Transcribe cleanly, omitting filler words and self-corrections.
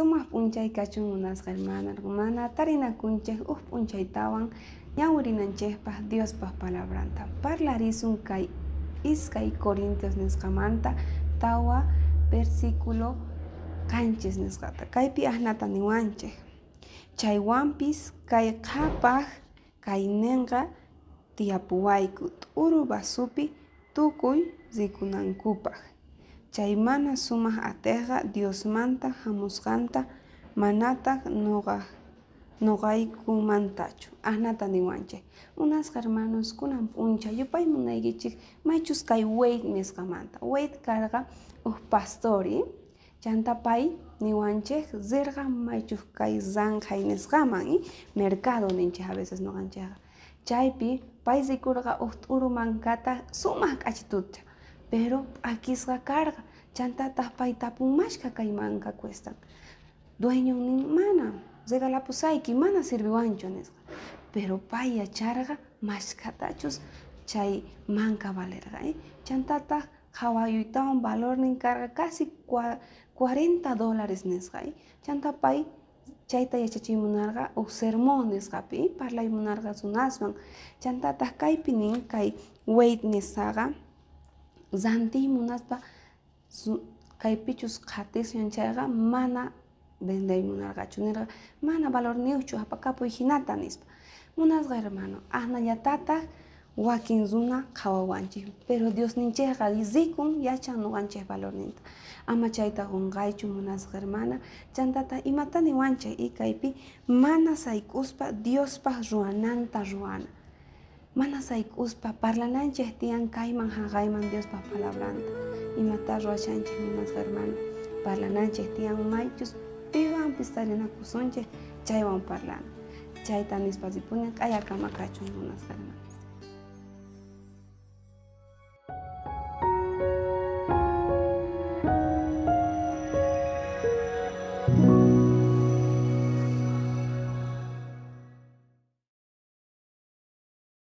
Sumaq p'unchay kachun munasqa hermana, hermana, tarinakunchej uj p'unchaytawan ñawirinanchejpaj Diospaj palabranta. Parlarisun kay 2 Corintios nisqamanta 4 versículo 7 nisqata. Kaypi ajnata niwanchej. Chaywanpis kay qhapaj kaynenqa tiyapuwayku t'uru vasupi tukuy rikunankupaj. Chay mana sumaq atejqa Diosmanta jamusqanta manataj noqaykumantachu. Ajnata niwanchej. Munasqa hermanos, kunan p'unchay yupay munaykichej maychus kay Wade nisqamanta. Wade karqa uj pastori, chanta pay niwanchej rirqa maychus kay ranqhay nisqaman, mercado ninchej a veces noqanchejqa. Chaypi pay rikurqa uj t'uru mankata sumaq k'achitucha, pero p'akisqa karqa. Chantataq pay tapun mashkha kay manka cuestan. Dueño nin mana, regalapusayki, mana sirviwanchu nisqa. Pero pay yacharqa mashkhatachus chay manka valerqa. Chantataq qhawayuytawan valornin karqa casi $40 nisqa. Chanta pay chayta yachachiy munarqa uj sermón nisqapi, parlay munarqa runaswan. Chantataq kaypi nin kay Wade nisqaqa rantiy munaspa kaypichus qhatishan chayqa mana venday munarqachu, nirqa mana valorniyuqchu apakapuy hinata nispa. Munasqa hermano, ajnallatataq wakin runa qhawawanchej, pero Diosninchejqa rikun yachan noqanchej valorninta. Ama chayta qonqaychu munasqa hermana. Chantata imata niwanchej y kaypi mana sayk'uspa Diospaj ruwananta ruwana. Mana sayk'uspa parlananchej tiyan kayman jaqayman Diospaj palabranta. Imata ruwashanchej munasqa hermano, parlananchej tiyan maychus piwanpis tarinakusunchej chaywan parlana. Chayta nispa ripuni q'ayakama kachun munasqa hermano.